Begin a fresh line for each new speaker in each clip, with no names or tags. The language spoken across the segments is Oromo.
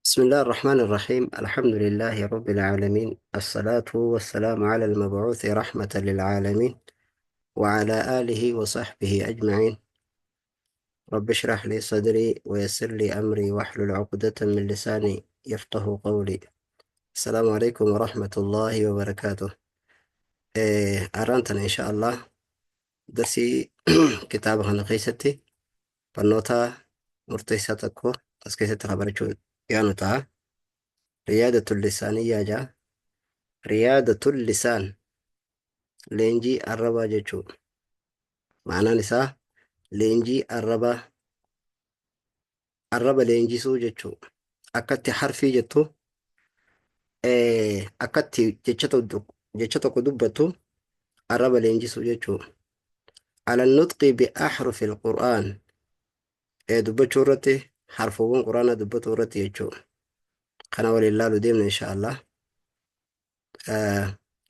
بسم الله الرحمن الرحيم. الحمد لله رب العالمين، الصلاة والسلام على المبعوث رحمة للعالمين وعلى آله وصحبه أجمعين. رب اشرح لي صدري ويسر لي أمري واحلل عقدة من لساني يفقه قولي. السلام عليكم ورحمة الله وبركاته. أرانتنا إن شاء الله درسي كتاب خنا barnoota murteessaa tokko as keessatti barachuu yaanu ta'a. Riyaadatul lisaaniyyaa jaa. Riyaadatul lisaan leenjii arrabaa jechuudha. Ma'anaan isaa leenjii arrabaa, arraba leenjisuu jechuudha. Akkatti harfii jettu, akkatti jecha tokko dubbattu arraba leenjisuu jechuudha. Ala nutqi bi ahrufil Qur'aan, dubbachuu irratti, harfuuwwan Qur'aanaa dubbachuu irratti jechuudha. Kana waliin ilaaluu deemna insha Allah.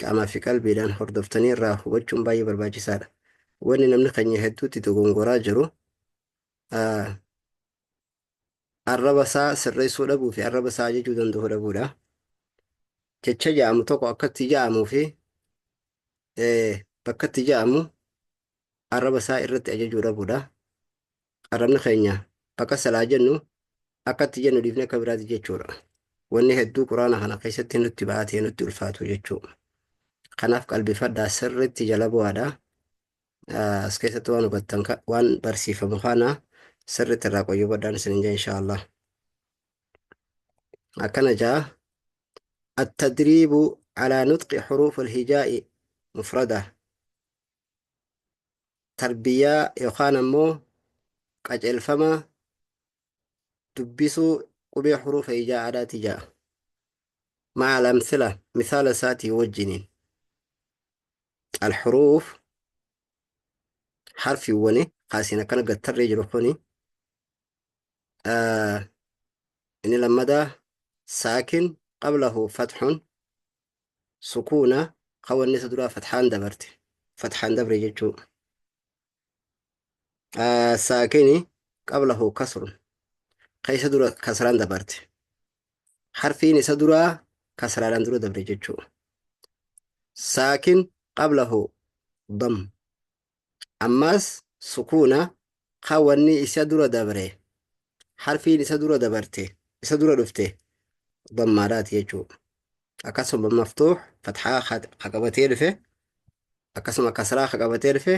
Qaamaa fi qalbiidhaan hordoftanii irraa hubachuun baay'ee barbaachisaadha. Wanni namni keenya hedduutti dogongoraa jiru arraba isaa sirreessuu dhabuu fi arraba isaa ajajuu danda'uu dhabuudha. Jecha ja'amu tokko akkatti ja'amuu fi bakkatti ja'amu arraba isaa irratti ajajuu dhabuudha. Arrabni keenya bakka salaa jennu akkatti jennu dhiifne akka biraati jechuudha. Wanni hedduu Quraana kana keessatti nutti baatee nutti ulfaatu jechuudha. Kanaaf qalbifadhaa, sirriitti jala bu'aadha. As keessatti waan hubattan, waan barsiifamu kana sirriitti irraa qoyyobadhaan isin jaa insha Allah. Akkana jaa: التدريب على نطق حروف الهجاء مفردة. Tarbiyaa yookaan ammoo qajeelfama dubbisuu qubee hurufa hijaa'aadhaati ja'a. مع الأمثلة, misaala isaatii wajjiniin. الحروف harfiiwwani kaasiin akkana gattarree jiru kuni, inni lammadaa ساكن قبله فتح, sukuuna kawanni isa duraa fathaan dabarte, fathaan dabre jechuu. ساكن قبله كسر, ka isa dura kasraan dabarte, harfiin isa duraa kasraadhaan dura dabre jechuu. ساكن قبله ضم, ammas sukuuna kawanni isa dura dabre, harfiin isa dura dabarte, isa dura dhufte dammaadhaati jechuu. Akkasuma مفتوح, fatxaa ka qabatee dhufe, akkasuma kasraa ka qabatee dhufe,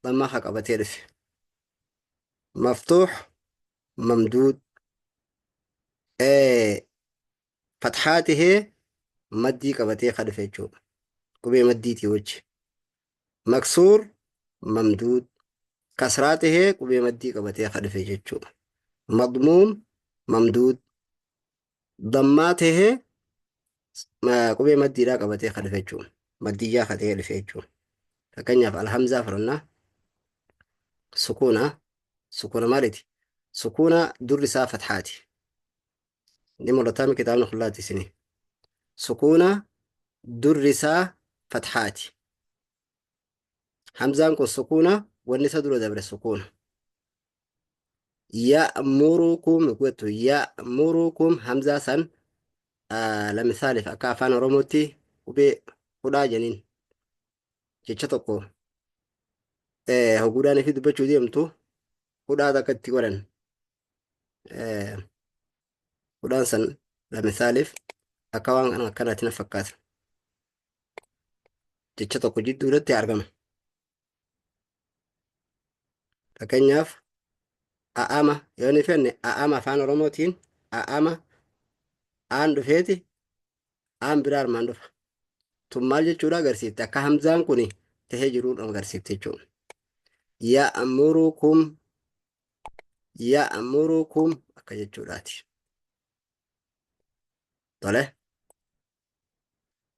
dammaa ka qabatee dhufe. مفتوح ممدود, fatxaa tahee maddii qabatee ka dhufe jechuu, qubee maddiitii wajji. مكسور ممدود, kasraa tahee qubee maddii qabatee ka dhufe jechuu. مضموم ممدود, dammaa tahee qubee maddiidhaa qabatee ka dhufe jechuu, maddiyyaa ka ta'ee dhufe jechuu. Fakkeenyaaf alhamzaa fudhannaa. Sukuuna, sukuuna maaliiti? Sukuuna durri isaa fatxaati. Ni mul'ataa kitaabni qullaati isinii. Sukuuna durri isaa fatxaati. Hamzaan kun sukuuna, wanni isa dura dabre sukuuna. يأمركم jettu, يأمركم, hamzaa san lamisaaliif akka afaan Oromootti qubee hudhaa jeniin. Jecha tokko hoguudhaan fi dubbachuu deemtu hudhaa takka itti godhan. Hudhaan san lamisaaliif akka waan kana akkanaatti na fakkaata. Jecha tokko jidduu irratti argama. Fakkeenyaaf a'ama yoo ni fenne, a'ama afaan Oromootiin a'ama, aan dhufeeti aan biraa armaan dhufa. Tun maal jechuudha agarsiifte? Akka hamzaan kun tahee jiruun agarsiifte jechuudha. يأمركم, يأمركم akka jechuudhaati. Tole.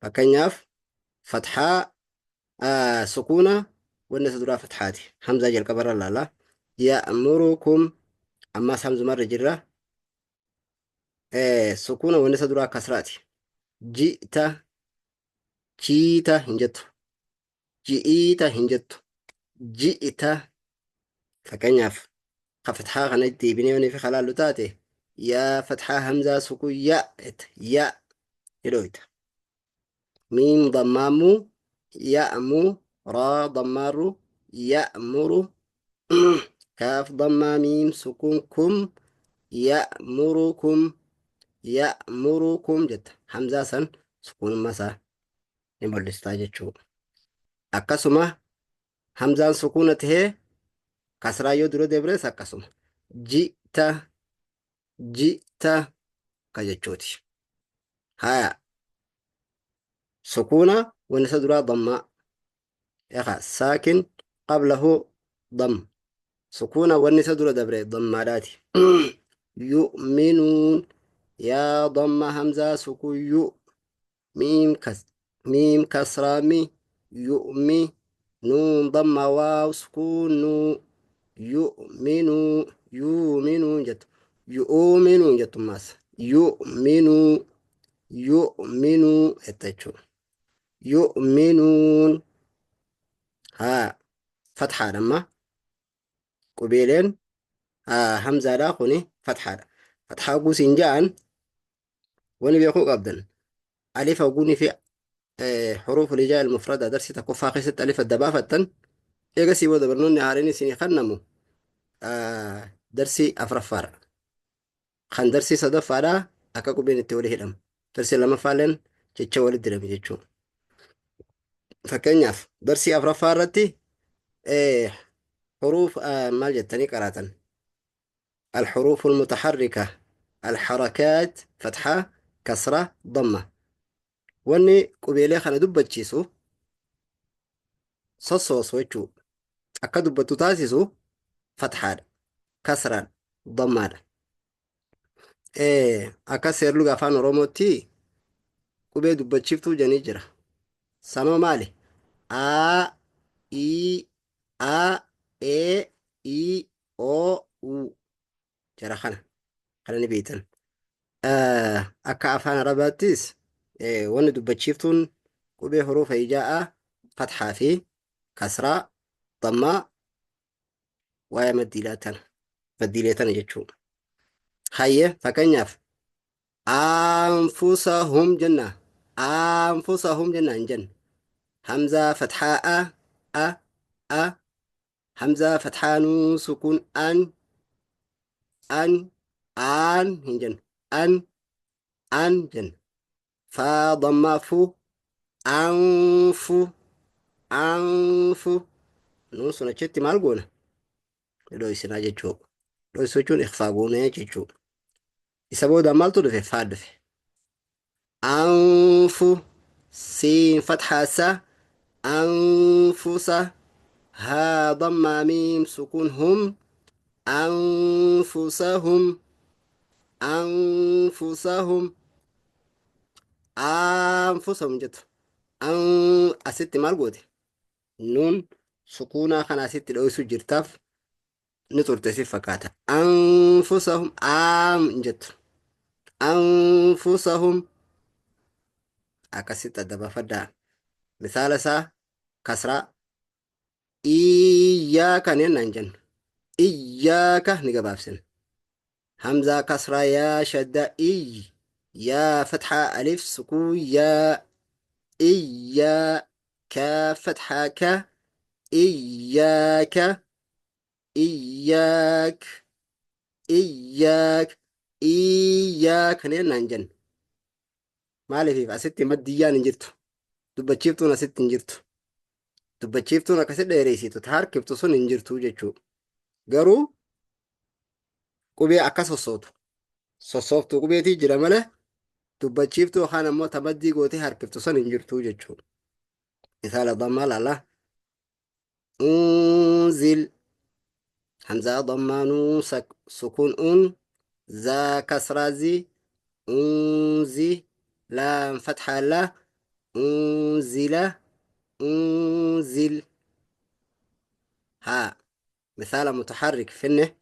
Fakkeenyaaf fatxaa, sukuuna wanni isa duraa fatxaati. Hamzaa jalqabarra laala. يأمركم, ammas hamzumarra jirra. Sukuuna wanni isa duraa kasraati. جئت, jiita hin jettu. Ji'iita hin jettu. جئت. Fakkeenyaaf ka fatxaa kana deebinee yoo fi kalaallu taate Yaa fathaa hamzaa sukun ya jetta. Ya ni dhoyta. Miim dammaa mu ya'mu raa dammaa ru ya'muru kaaf dammaa miim sukun kum ya'murukum ya'murukum jetta. Hamzaa san sukuunummaa isaa ni mul'istaa jechuudha. Akkasuma hamzaan sukuuna tahee kasraa yoo dura dabres akkasuma. Ji'ta ji'ta ka jechuuti. Haya sukuuna wanni isa duraa dammaa. Eqa saakin qablahu dam. Sukuuna wanni isa dura dabre dammaadhaati. Yu'minuun yaa damma hamzaa sukun yu miim kas miim kasraa mi yu'mi nuun damma waaw sukuun nuu yu'minuu yuuminuun jettu yu'uminuun jettu maas yu'minuu yu'minuu jetta jechuudha. Yu'minuun haa fathaadha amma qubeeleen hamzaadhaa kuni fathaadha. Fathaa guusiin ja'an wani beekuu qabdan alifa guunii fi huruuf lijaa al-mufrada darsii tokkoffaa keessatti alifa adda baafattan eegasii booda barnoonni haaraan isinii kennamu darsii afuraffaadha. Kan darsii sadaffaadha akka qubeen itti walii hidhamu. Darsii lamaffaalleen jecha walitti hidhame jechuudha. Fakkeenyaaf darsii afuraffaa irratti huruuf maal jettanii qaraatan? الحروف المتحركة الحركات فتحة كسرة ضمة wanni qubeelee kana dubbachiisu sossoosu jechuu akka dubbattu taasisu fathaadha kasraadha dammaadha. Akka seerluga afaan Oromootti qubee dubbachiiftuu jedhanii jira. Sanoo maali? A, I, A, E, I, O, U jara kana kana ni beektan. Akka afaan Arabaattis wanni dubbachiiftuun qubee hurufa hijaa'aa fathaa fi kasraa dammaa waa'ee maddiilaa tana maddiilee tana jechuudha. Hayyee fakkeenyaaf anfusahum jenna anfusahum jenna hin jennu. Hamzaa fathaa a a a hamzaa fathaa nuun sukuun an an aan hin jennu an an jenna. Faa dammaa fu anfu anfu nuun sun achitti maal goona? Dhoysinaa jechuudha. Dhoysuu jechuun ikhfaa goonee jechuudha. Isa booda maaltu dhufe? Faa dhufe. Anfu siin fathaa sa anfusa haa dammaa miim sukuun hum anfusahum anfusahum anfusahum jettu. An asitti maal goote? Nuun sukuunaa kana asitti dhoysuu jirtaaf ni turte si fakkaata. Anfusahum aam hin jettu. Anfusahum akkasitti adda baafadhaa. Misaala isaa kasraa iyyaaka ni jennaan jennu. Iyyaaka ni gabaabsina. Hamzaa kasraa yaa shadda iyy yaa fathaa alif sukuu yaa iyyaa kaa fathaa ka iyyaaka iyyaak iyyaak iyyaaka ni jennaan jennu. Maaliif asitti maddiyyaan hin jirtu. Dubbachiiftuun asitti hin jirtu. Dubbachiiftuun akkasi dheeressitu ta harkiftu sun hin jirtu jechuudha. Garuu qubee akka sossootu sossooftuu qubeetii jira malee dubbachiiftuu yookaan ammoo ta maddii gootee harkiftu sun hin jirtu jechuudha. Misaala dammaa laala. Unzil hamzaa dammaa nuun sukuun un zaa kasraa zi unzi laam fathaa la unzila unzil haa misaala mutaharrik finne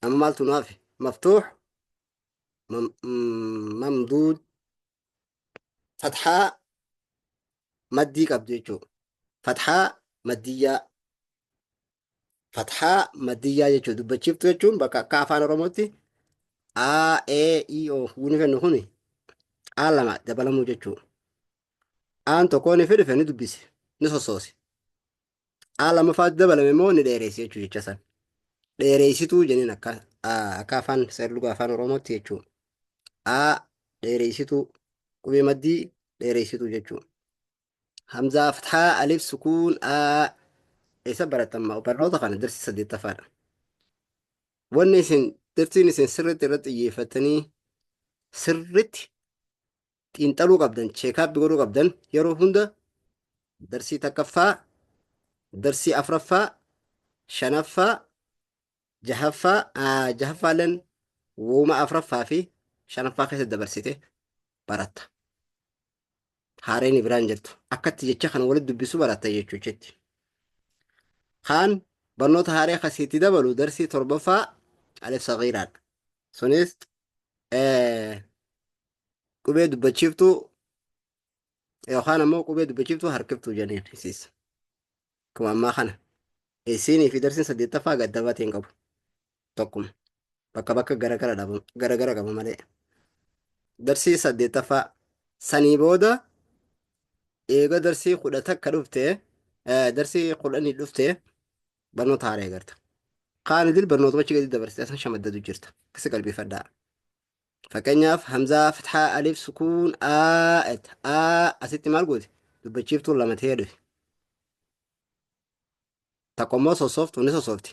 amma maaltu nu hafe maftuux mamduud fathaa maddii qabdu jechuudha. Fathaa maddiyyaa fathaa maddiyyaa jechuudha. Dubbachiiftuu jechuun bakka akka afaan Oromootti A, E, I, O wuni fennu kuni A lama dabalamuu jechuudha. Aan tokko ni fedhe ni dubbise ni sossoose. A lamaffaatti dabalame immoo ni dheereesse jechuudha jecha san. Dheereessituu jenneen akka afaan seerluga afaan Oromootti jechuudha. A dheereessituu qubee maddii dheereessituu jechuudha. Hamzaa fathaa alif sukuun A eessa barattan barnoota kana darsii saddeettaffaadha. Wanni isin darsiin isin sirriitti irratti xiyyeeffattanii sirriitti xiinxaluu qabdan cheekaappi godhuu qabdan yeroo hunda darsii takkaffaa, darsii afraffaa, shanaffaa, jahaffaa, jahaffaaleen wooma afraffaa fi shanaffaa keessa dabarsite baratta. Haareen biraan jirtu. Akkatti jecha kana walitti dubbisuu baratta jechuuchetti. Kaan barnoota haaree kasiitti dabalu darsii torbaffaa alif sagiiraadha. Sunis qubee dubbachiiftuu yookaan ammoo qubee dubbachiiftuu harkiftuu jenneen isiis. Akkuma ammaa kana. Isiinii fi darsiin saddeettaffaa gaddabatii hin qabu. Tokkuma. Bakka bakka garagara dhabu garagara qaba malee. Darsii saddeettaffaa sanii booda eega darsii 11 dhufte darsii 10 dhufte barnoota haaraa eegalta. Kaan idil barnootuma achi gadi dabarsite san shamaddadu jirta. Akkasi qalbeeffadhaa. Fakkeenyaaf hamzaa fathaa alif sukuun a et a asitti maal gooti? Dubbachiiftuun lama ta'ee dhufe. Takka immoo sossooftu ni sossoofti.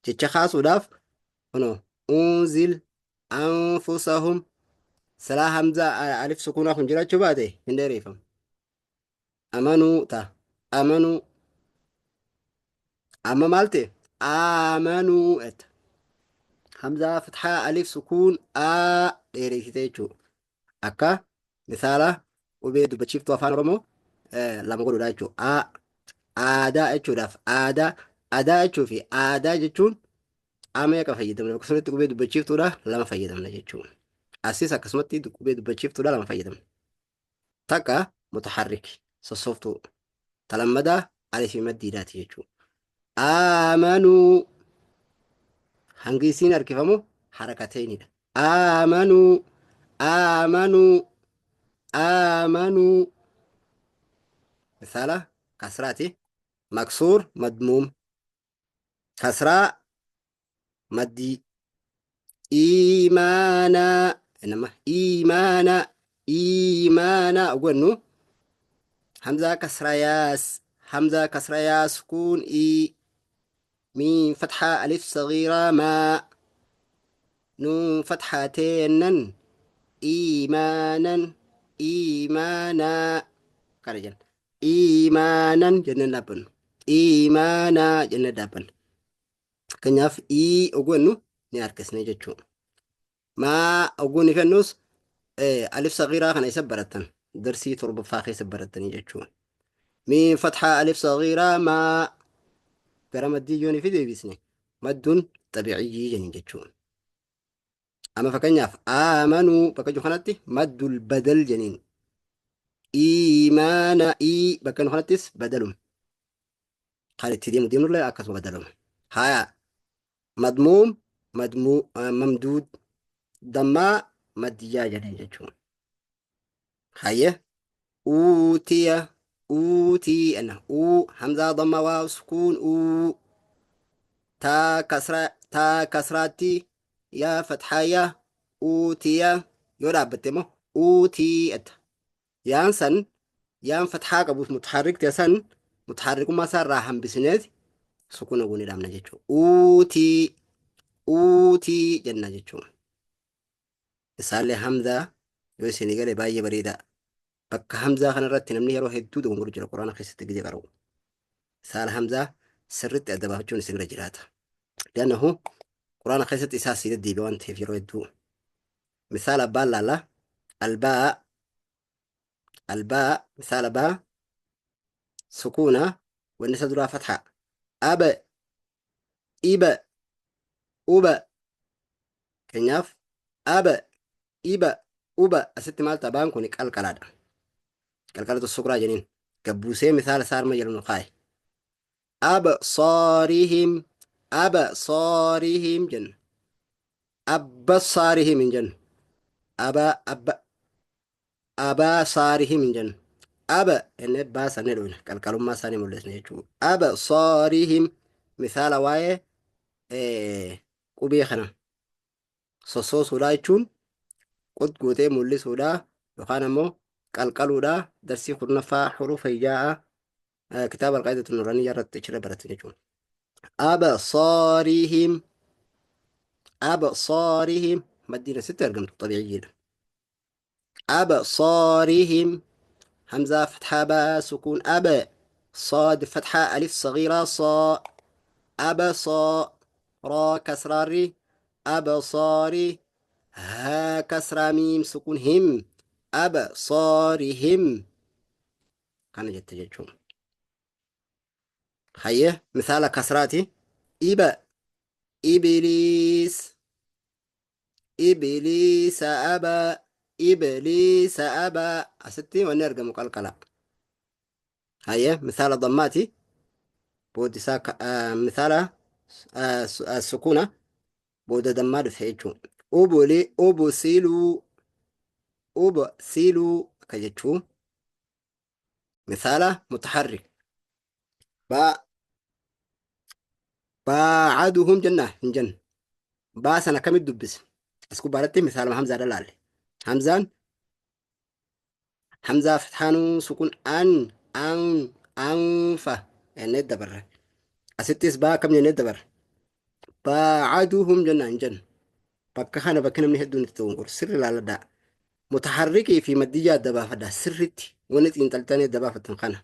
Jecha kaasuudhaaf kunoo unzil anfusahum silaa hamzaa alif sukuunaa kun jiraachuu baate hin dheereeffamu. Amanuu ta'a. Amanuu amma maal ta'e? Amanuu etta. Hamzaa fathaa alif sukuun a dheereessite jechuudha. Akka misaala qubee dubbachiiftuu afaan Oromoo lama godhuudha jechuudha. A aadaa jechuudhaaf aadaa aadaa jechuu fi aadaa jechuun a meeqa fayyadamna bakka sunitti qubee dubbachiiftuudha lama fayyadamna jechuudha. Asis akkasumatti qubee dubbachiiftuudha lama fayyadamna. Takka mutaharrik sossooftuu ta lammadaa alifii maddiidhaati jechuudha. Aamanuu hangi isiin harkifamu harakateenidha. Aamanuu aamanuu aamanuu misaala kasraati maksuur madmuum kasraa maddii iimaanaa nama iimaanaa iimaanaa ogannu hamzaa kasraa yaas hamzaa kasraa yaa sukuun ii miim fatxaa alif sagiiraa maa nuun fatxaa teennan iimaanan iimaanaa kana jenna iimaanan jennee dhaabbannu iimaanaa jennee dhaabbanna. Fakkeenyaaf ii oguu jennu ni harkisne jechuudha. Maa oguu ni fennus alif sagiiraa kana isa barattan darsii torbaffaa keessa barattanii jechuudha. Miin fatxaa alif sagiiraa maa gara maddii yoo ni fi deebisne madduun xabiiciyyii jenni jechuudha. Amma fakkeenyaaf aamanuu bakka jiru kanatti maddul badal jeniin. Iimaana ii bakka jiru kanattis badaluma. Kan itti deemu deemnullee akkasuma badaluma. Haya madmuum madmuu mamduud dammaa maddiyyaa jedheen jechuudha. Haye uutiya uutii ana uu hamzaa damma waa sukuun uu taa kasra taa kasraatti yaa fatxaa yaa uutiya yoo dhaabbatte immoo uutii etta. Yaan san yaan fatxaa qabu mutaharrikte san mutaharrikummaa isaa irraa hambisineeti sukuna goonee dhaabna jechuudha. Uutii uutii jenna jechuudha. Isaallee hamzaa yoo isinii gale baay'ee bareedaa. Bakka hamzaa kanarratti namni yeroo hedduu dogongoru jira quraana keessatti gide qara'u. Saala hamzaa sirriitti adda baafachuun isinirra jiraata. Li'annahu quraana keessatti isaa sii deddeebi'a waan ta'eef yeroo hedduu. Misaala abbaan laalla albaa albaa misaala baa sukuuna wanni isa duraa fatha aba iba uba keenyaaf aba iba uba asitti maal ta'a baan kun qalqalaadha. Qalqalatu sukraa jeniin gabbuusee misaala isaa arma jedhu nu kaa'e. Absaarihim absaarihim jenna. Abbasaarihim hin jennu. Abaa abba abaa saarihim hin jennu. Aba jennee baasannee dhufna. Qalqalummaa isaanii mul'isna jechuudha. Aba saarihim misaala waa'ee qubee kana sossoosuudha jechuun qot gootee mul'isuudha yookaan ammoo qalqaluudha. Darsii 10ffaa hurufa hijaa'aa kitaaba Alqaa'idatu Nuraniyaa irratti achirra baratan jechuudha. Absaarihim absaarihim maddiin asitti argamtu xabiiciyyiidha. Absaarihim hamzaa fathaa baa sukuun ab صاد فتحة ألف صغيرة صا أبصا را كسرة ري أبصاري ها كسرة ميم سكون هم أبصارهم kana jette jechuun. Hayyee, misaala kasraati. Iba ibiliis ibiliisa aba ibiliisa aba asitti wanni argamu qalqala. Hayyee, misaala dammaati. Booddi isaa misaala sukuuna booda dammaa dhufe jechuun. Ubuli ubsiluu ubsiluu akka jechuu. Misaala mutaharrik baa baacaduhum jenna hin jennu. Baa sana akkamitti dubbise? As gubbaarratti misaaluma hamzaadha laalle. Hamzaan hamzaa fathaanuu sukun an an anfa jennee dabarre. Asittis baa akkam jennee dabarre? Baacaduhum jenna hin jennu. Bakka kana bakki namni hedduun itti ta'u sirri ilaaladhaa. Mutaharrikii fi maddiyyaa adda baafadhaa sirritti wanni xiinxaltanii adda baafattan kana.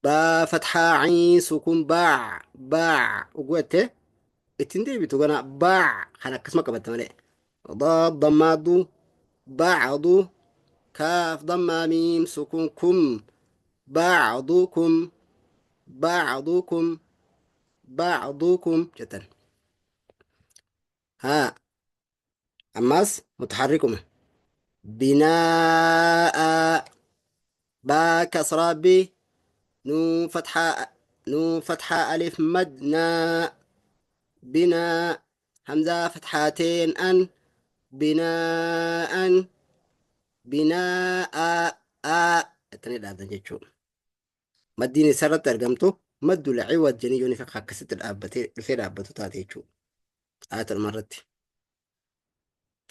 Baa fathaa ciin sukun baa baa uguwatte ittiin deebitu gana baa kana akkasuma qabatta malee. Daa dammaadu bacdu kaaf dammaa miim sukun kum bacdukum bacdukum bacdukum jettan. Haa ammas mutaharrikuma. Binaa'a baa kasraa bi nuun fathaa nuun fathaa alif madnaa binaa hamzaa fathaateen an binaa'an binaa'a aa jettanii dhaabdan jechuudha. Maddiin isarratti argamtu maddul ciwad jedhanii yoon ifa akkasitti dhaabbatee dhufee dhaabbatu taate jechuudha. Ayata dhumarratti.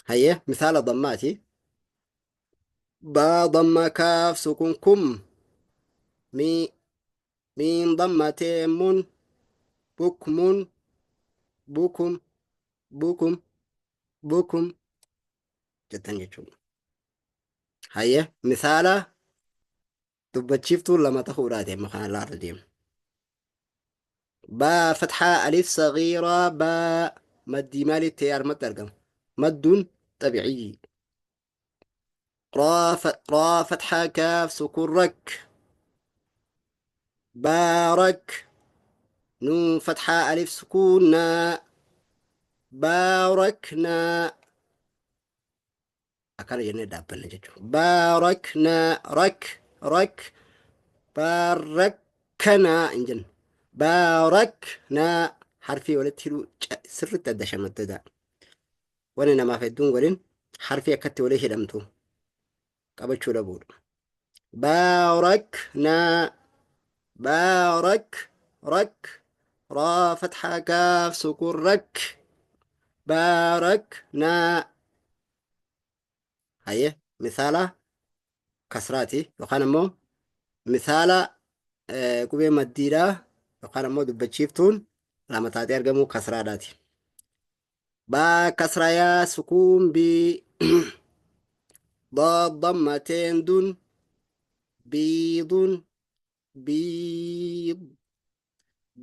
Hayyee, misaala dammaati. Baa damma kaaf sukun kum mi miin dammatee mun bukmun bukum bukum bukum jettan jechuudha. Hayyee, misaala dubbachiiftuu lama ta'uudhaati amma kana laarra deemu. Baa fathaa alif sagiiraa baa maddii maalitti ta'ee armatti argama? Madduun xabiiciyyi. Raa fathaa kaaf sukun rak baarak nuun fathaa alif sukuun naa baaraknaa akkana jennee dhaabbanna jechuudha. Baaraknaa rak rak baarakkanaa hin jennu. Baaraknaa harfii walitti hidhuu sirriitti adda shamaddadaa. Wanni namaaf hedduun godhin harfii akkatti walii hidhamtu qabachuu dhabuudha. Baaraknaa baarak rak raa fathaa kaaf sukun rak baaraknaa. Hayyee, misaala kasraati yookaan ammoo misaala qubee maddiidhaa yookaan ammoo dubbachiiftuun lama taatee argamu kasraadhaati. Baa kasraa yaa sukuun bii daa dammateen dun biidun biid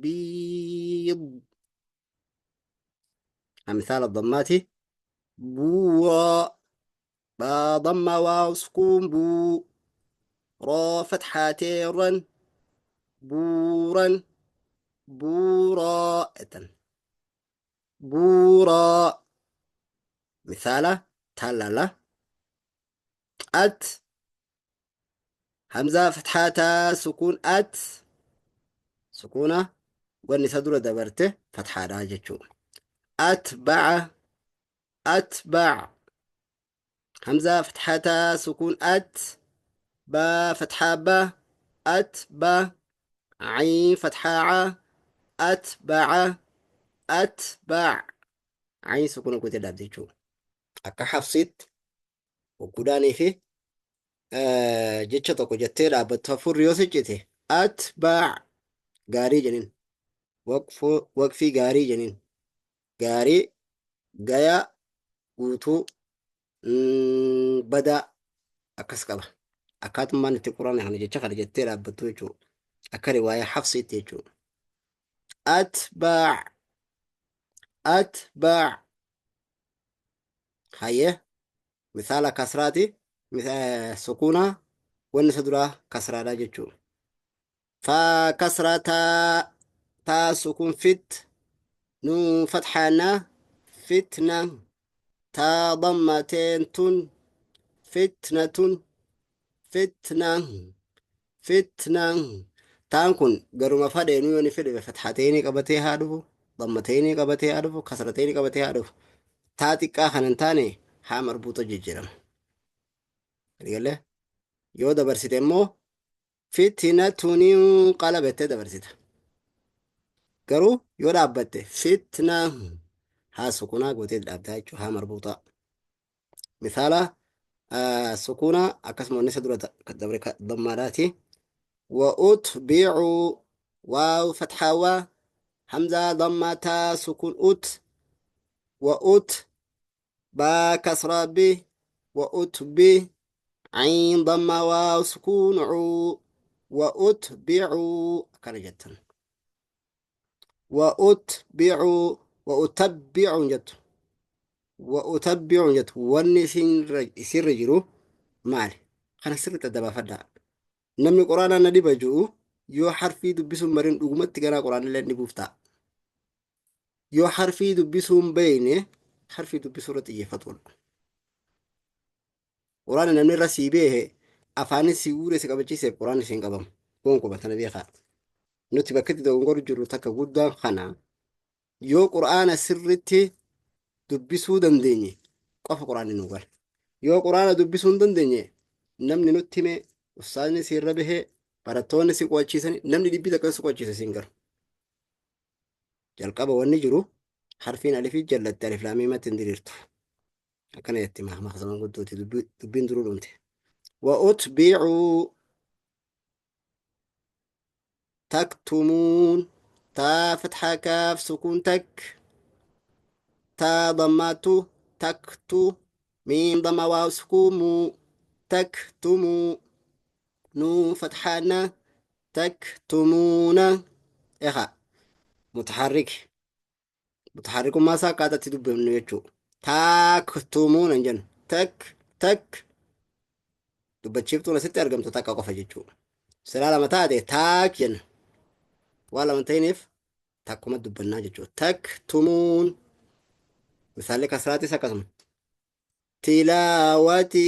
biid. Misaala dammaati. Buuraa baa damma waaw sukuun buu raa fathaatee ran buuran buuraa jettan. Buuraa misaala taallala. At hamzaa fathaataa sukuun at sukuuna wanni isa dura dabarte fathaadha jechuudha. Atba'a Atbaa. Hamzaa fathaa taa sukuun at baa fathaa ba atba ayn fathaa a atba'a atba' ayn sukuuna gootee dhaabde jechuudha. Akka Hafsiitti hogguudhaanii fi jecha tokko jettee dhaabbattu hafuurri yoo siccite atba' gaarii jedhin, waqfii gaarii jedhin, gaarii gayaa guutuu badaa akkas qaba. Akkaatummaan itti Quraana kana jecha kana jettee dhaabbattu jechuudha. Akka riwaayaa Hafsiitti jechuudha. Atbaa atbaa hayyee misaala kasraati sukuunaa wanni isa duraa kasraadha jechuudha. Faa kasraa taa taa sukuun fit nuun fathaa na fitna taa dammateen tun fitnatun fitna fitna. Taan kun garuma fadheenuu yoo ni fedhe fathateenii qabatee haa dhufu, dammateenii qabatee haa dhufu, kasrateenii qabatee haa dhufu. Taa xiqqaa kan hin taane haa marbuuta jijjiirama. Galee yoo dabarsite immoo fitnatun qalabattee dabarsita. Garuu yoo dhaabbatte fitna haa sukunaa gootee dhaabdaa jechuudha, haa marbuutaa. Misaala sukuunaa akkasuma inni isa dura dabre dammaadhaati. Wa utbi'uu waaw fathaa waa hamzaa dammaa taa sukuun ut wa ut baa kasraa bi wa utbi ayn dammaa waaw sukuun cuu wa utbi'uu akkana jettan. Wa utbi'uu wa utabbi'uu jettu. Wa utabbi'uu jettu. Wanni isinirra jiru maali? Kana sirriitti adda baafadhaa. Namni Quraanaa na dhiba ji'u yoo harfii dubbisuun marin dhugumatti garaa Quraanillee ni buuftaa. Yoo harfii dubbisuu hin beekne harfii dubbisuu irratti xiyyeeffatudha. Quraana namni irra sii beehe afaanis si guure si qabachiiseef Quraanni si hin qabamu. Gonkumaa tana beekaa. Nuti bakka itti dogongoru jirru takka guddaan kana yoo Quraana sirriitti dubbisuu dandeenye qofa Quraanni nu gala. Yoo Quraana dubbisuu hin dandeenye namni nutti hime, ustaazni si irra bahee, barattoonni si qo'achiisani, namni dhibbi takka si qo'achiise si hin galu. Jalqaba wanni jiru harfiin alifii jallatte alif laamiimatti hin diriirtu. Akkana jetti maqsaman guddooti dubbiin duruu dhumte. Wa utbi'uu taktumuun taa fathaa kaaf sukuun tak taa dammaatu taktu miim damma waaw sukuumuu taktumuu nuun fathaa na taktumuuna eha mutaharrik mutaharrikummaa isaa akkaataa itti dubbifnu jechuudha. Taaktumuuna hin jennu. Tak tak dubbachiiftuun asitti argamtu takka qofa jechuudha. Silaa lama taate taak jenna. Waan lama ta'iniif takkuma dubbannaa jechuudha. Taktumuun misaalli kasraatis akkasuma. Tilaawati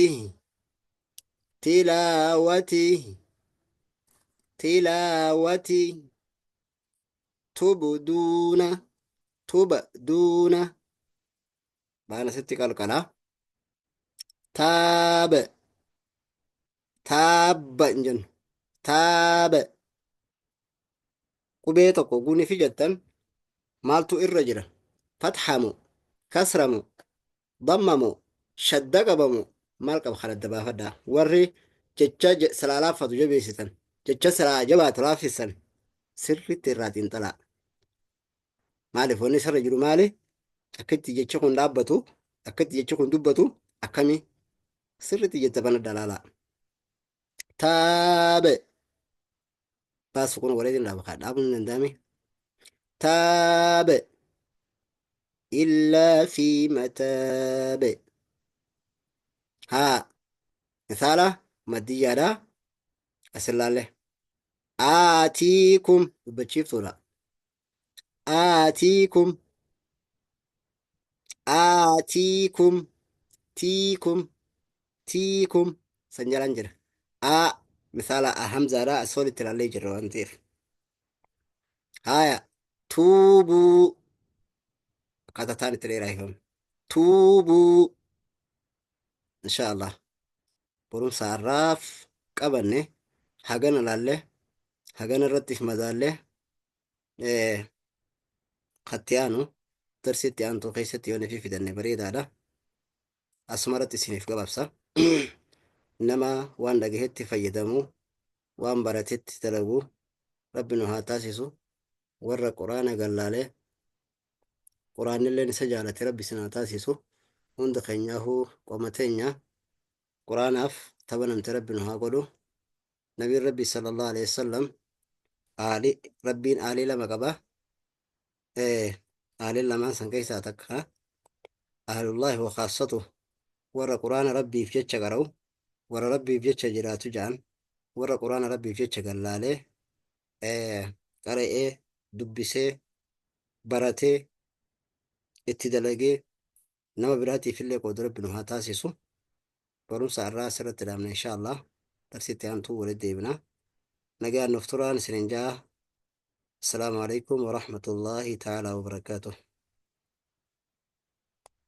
tilaawati tilaawati tubduuna tubduuna baana sitti qalqala taaba taabba hin jennu taaba qubee tokko guni fi jettan maaltu irra jira? Fathamu, kasramu, dammamu, shadda qabamu, maal qaba? Kana adda baafadhaa. Warri jecha silaa laaffatu jabeessitan, jecha silaa jabaatu laaffissan, sirriitti irraa xiinxalaa. Maaliif wanni isarra jiru maali? Akka itti jechi kun dhaabbatu, akka itti jechi kun dubbatu akkami? Sirriitti jetta banadhaa laalaa. Taabe baasu kun waliin dhaaba kaa dhaabuun hin danda'ame. Taabe illaa fi mataabe. Haa misaala maddiyyaadha as ilaalle. Aatiikum dubbachiiftuudha. Aatiikum aatiikum tiikum tiikum san jalaan jira. A misaala a hamzaadha as olitti ilaallee jirra waan ta'eef. Haaya tuubuu akkaataa taan itti dheeraa hifamu. Tuubuu. Insha Allah barumsa har'aaf qabanne hagana laalle, hagana irratti madaalle. Katti aanu darsiitti aantu keessatti yoo nufi fidanne bareedaadha. Asumarratti isiniif gabaabsa. Nama waan dhagahetti fayyadamu, waan baratetti dalagu Rabbi nu haa taasisu. Warra Quraana gallaalee Quraannilleen isa jaalate Rabbi isin haa taasisu. Hunda keenyaahuu qoma teenya Quraanaaf tabanamte Rabbi nu haa godhu. Nabiin Rabbi sallallahu alaihi wasallam aali Rabbiin aalii lama qaba. Aaliin lamaan san keessaa takka ahlullaahi wa khaassatu, warra Quraana Rabbiif jecha qara'u, warra Rabbiif jecha jiraatu ja'an, warra Quraana Rabbiif jecha gallaalee qara'ee, dubbisee, baratee, itti dalagee nama biraatiif illee qoodu Rabbi nu haa taasisu. Barumsa har'aa asirratti dhaabna, insha Allah. Darsiitti aantuu walitti deebina. Nagaan nuuf turaan isinin ja'a. Assalaamu alaikum wa rahmatullahi ta'ala wa barakaatuh.